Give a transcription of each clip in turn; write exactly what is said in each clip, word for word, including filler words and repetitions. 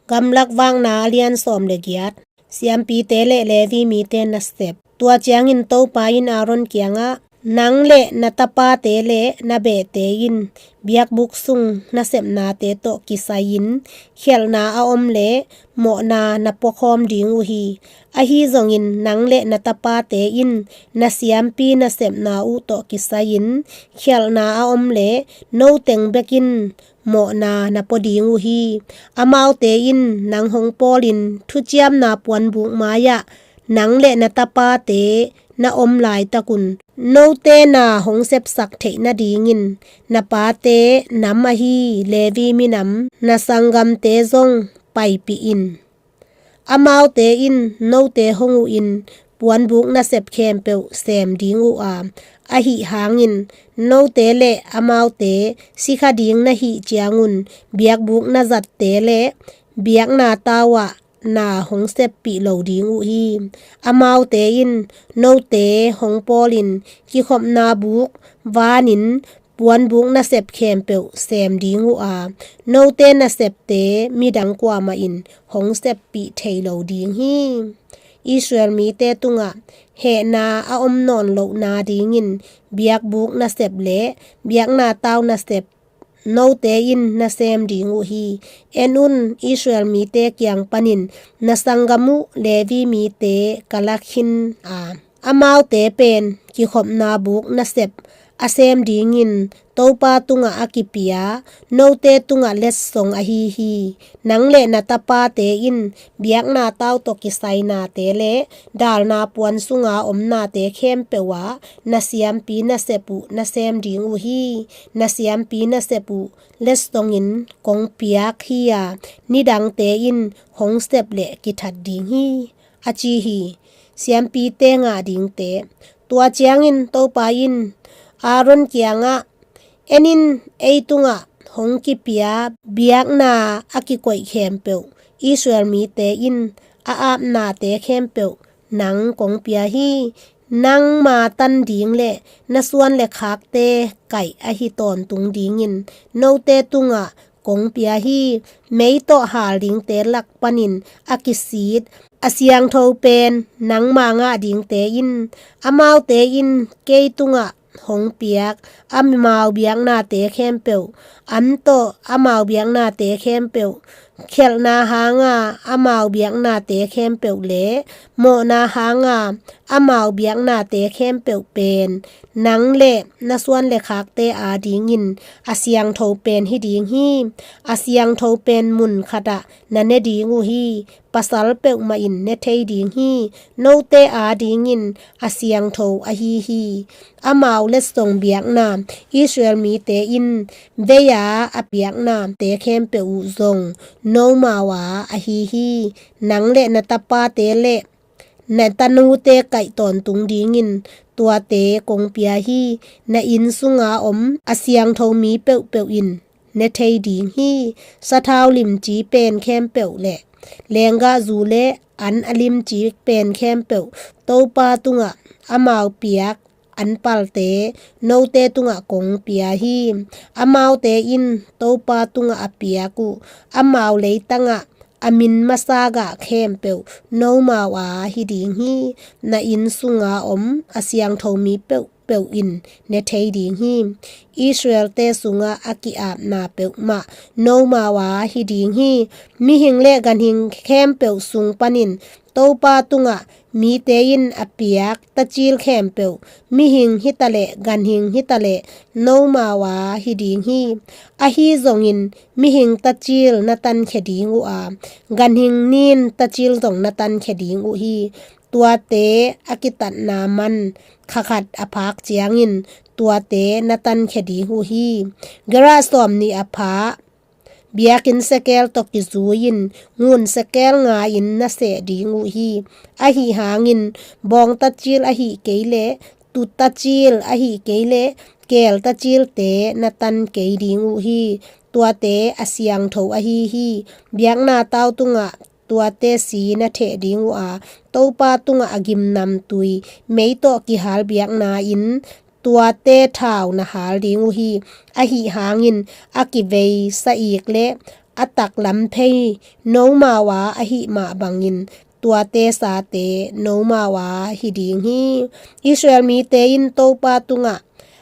Gamlak Vakna a lian sawm le giat. Siampite le Levi mite nasep. Tua ciangin Topa in Aaron kiangah, "Nang le na tapate le na behte in biakbuk sung nasepnate tawh kisai-in khialhna a om le mawhna na puakhawm ding uh hi. Ahi zongin nang le na tapate in na siampi nasepna uh tawh kisai-in khialhna a om le no teng bekin mawhna na pua ding uh hi. Amaute in nang hong pawlin thuciamna puanbuk mai-ah nang le na tapate na om laitakun note na hong sepsak theih nadingin na pate nam ahi Levi minam na sanggamte zong paipih in. Amaute in note hong uhin puanbuk nasep khempeuh sem ding uh a, ahi hangin note le amaute sikha ding na hih ciangun biakbuk na zatte le biakna tau-ah na hong seppih lo ding uh hi. Amaute in note hong pawlin kikhopna buk vanin puanbuk nasep khempeuh sem ding uh a, note nasepte midang kuamah in hong seppih thei lo ding hi. Israel mite tungah hehna a om nawn lohna dingin biakbuk nasep le biakna tau nasep note in na sem ding uh hi. En un, Israel mite kiang panin na sanggam uh Levi mite ka la khin a, amaute pen kikhopna buk nasep a sem dingin Topa tungah a kipia note tungah letsong ahi hi. Nang le na tapate in biakna tau tawh kisainate le dalna puan sunga omnate khempeuh ah na siampi nasep uh na sem ding uh hi. Na siampi nasep uh letsongin kong piak hi-a, nidangte in hong sep le kithat ding hi, a ci hi. Siampite ngah dingte. Tua ciangin Topa in Aaron kiangah, "En in, ei tungah hong kipia biakna a kikoih khempeuh, Israel mite in a apnate khempeuh nang kong pia hi. Nangma tan ding le na suan le khakte kaih ahi tawntung dingin note tungah kong pia hi. Mei tawh hal dingte lak panin a kisit a siangtho pen nangma ngah dingte in, amaute in kei tungah hong piak amau biaknate khempeuh, an tawh amau biaknate khempeuh, khialhna hanga amau biaknate khempeuh le mawhna hanga amau biaknate khempeuh pen nang le na suan le khakte adingin a siangtho pen hi ding hi. A siangtho pen mun khatah na ne ding uh hi. Pasal peuhmah in ne thei ding hi. Note adingin a siangtho ahi hi. Amau letsong biakna, Israel mite in vei-a a piaknate khempeuh uh zong nomau a ahi hi. Nang le na tapate le na tanute kaih tawntung dingin tuate kong pia hi. Na inn sunga om a siangtho mi peuhpeuh in ne thei ding hi. Sathau limci pen khempeuh le lenggahzu le an a limci pen khempeuh Topa tungah amau piak an palte note tungah kong pia hi. Amaute in Topa tungah a piak uh amau leitangah a min masa gah khempeuh nomau a hi ding hi. Na inn sunga om a siangtho mi peuhpeuh in ne thei ding hi. Israelte sungah a ki-apna peuhmah nomau a hi ding hi. Mihing le ganhing khempeuh sung panin Topa tungah mite in a piak tacil khempeuh, mihing hitaleh ganhing hitaleh nomau a hi ding hi. Ahi zongin mihing tacil na tankhia ding uh a, ganhing nin tacil zong na tankhia ding uh hi. Tuate a kitatna man kha khat a phak ciangin tuate na tankhia ding uh hi. Gerah sawmnih a pha biakinn sekel tawh kizui-in ngun sekel nga-in na seh ding uh hi. Ahi hangin bawng tacil ahi kei leh, tut tacil ahi kei leh, keel tacilte na tan kei ding uh hi. Tuate a siangtho ahi hi. Biakna tau tungah tuate si na theh ding uh a, Topa tungah a gimnam tui mei tawh kihal biakna-in tuate thau na hal ding uh hi. Ahi hangin a kivei sa-ik le a taklam phei nomau a ahih mah bangin tuate sate nomau a hi ding hi. Israel mite in Topa tungah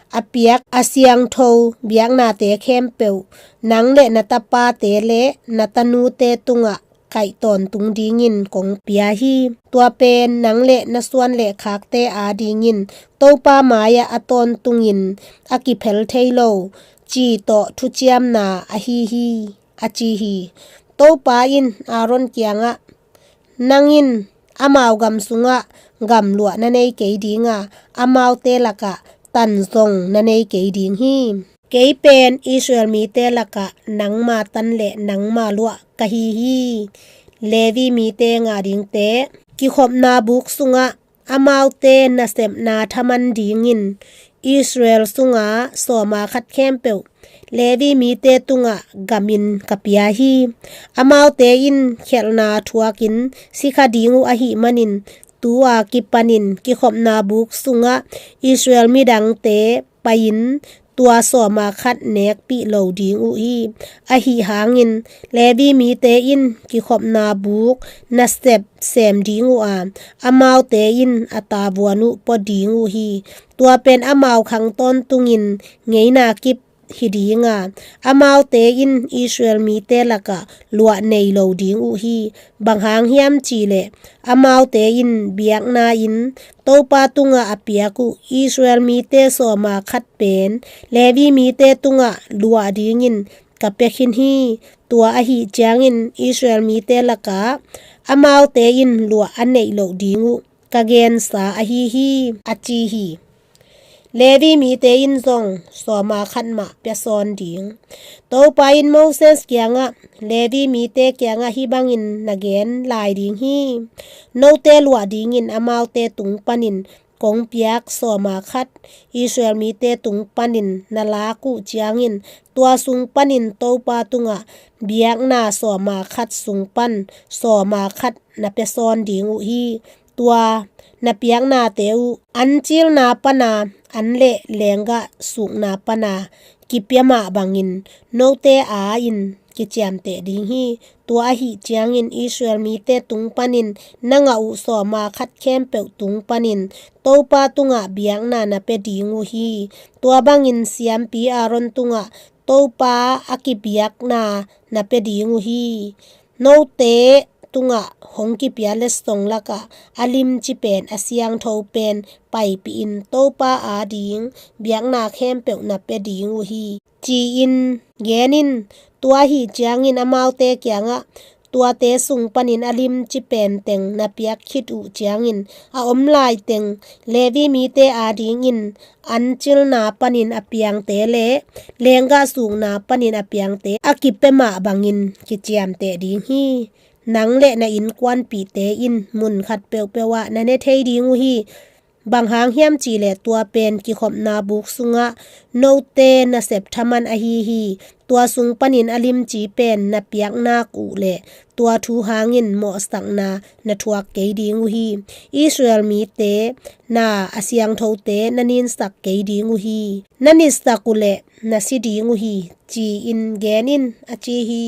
a piak a siangtho biaknate khempeuh nang le na tapate le na tanute tungah kaih tawntung dingin kong pia hi. Tua pen nang le na suan le khakte adingin Topa mai-ah a tawntungin a kiphel thei lo ci tawh thuciamna ahi hi, a ci hi. Topa in Aaron kiangah, nang in amau gam sungah gamluah na nei kei dinga, amaute lakah tan zong na nei kei ding hi. Kei pen Israel mite lakah nangma tan le nangma luah ka hi hi. Levi mite ngah dingte, kikhopna buk sungah amaute nasepna thaman dingin Israel sunga sawma khat khempeuh Levi mite tungah gamin ka pia hi. Amaute in khelhna thuakin sikha ding uh ahih manin, tu-a kipanin kikhopna buk sungah Israel midangte pai-in tua sawma khat nekpih lo ding uh hi. Ahi hangin Levi mite in kikhopna buk nasep sem ding uh a, amaute in a tavuan uh pua ding uh hi. Tua pen amau khang tawntungin ngeina kip hi dinga, amaute in Israel mite lakah luah nei lo ding uh hi. Bang hang hiam cihleh amaute in biakna in Topa tungah a piak uh Israel mite sawma khat pen Levi mite tungah luah dingin ka pia khin hi. Tua ahi ciangin Israel mite lakah amaute in luah a neih loh ding uh ka gensa ahi hi, a ci hi. Levi mite in zong sawma khat mah pia sawn ding. Topa in Moses kiangah, Levi mite kiangah hih bangin na gen lai ding hi. Note luah dingin amaute tung panin kong piak sawma khat Israel mite tung panin na lak uh ciangin, tua sung panin Topa tungah biakna sawma khat sung pan sawma khat na pia sawn ding uh hi. Tua na piaknate uh an cilna pana, an le lenggah sukna pana kipia mah bangin note a-in kiciamteh ding hi. Tua ahi ciangin Israel mite tung panin na ngah uh sawma khat khempeuh tung panin Topa tungah biakna na pia ding uh hi. Tua bangin siampi Aaron tungah Topa a kibiakna na pia ding uh hi. Note tungah hong kipia letsong lakah a limci pen, a siangtho pen paipihin Topa ading biakna khempeuh na pia ding uh hi, ci-in gen in. Tua ahi ciangin amaute kiangah, tuate sung panin a limci pen teng na piak khit uh ciangin, a om laiteng Levi mite adingin an cilna panin a piangte le lenggah sukna panin a piangte a kipia mah bangin kiciamteh ding hi. Nang le na innkuanpihte in mun khat peuhpeuh ah na ne thei ding uh hi. Bang hang hiam cihleh tua pen kikhopna buk sungah note nasep thaman ahi hi. Tua sung panin a limci pen na piak nak uh le tua thu hangin mawhsakna na thuak kei ding uh hi. Israel mite na a siangthote na ninsak kei ding uh hi. Na nitsak uh leh na si ding uh hi, ci-in gen in, a ci hi.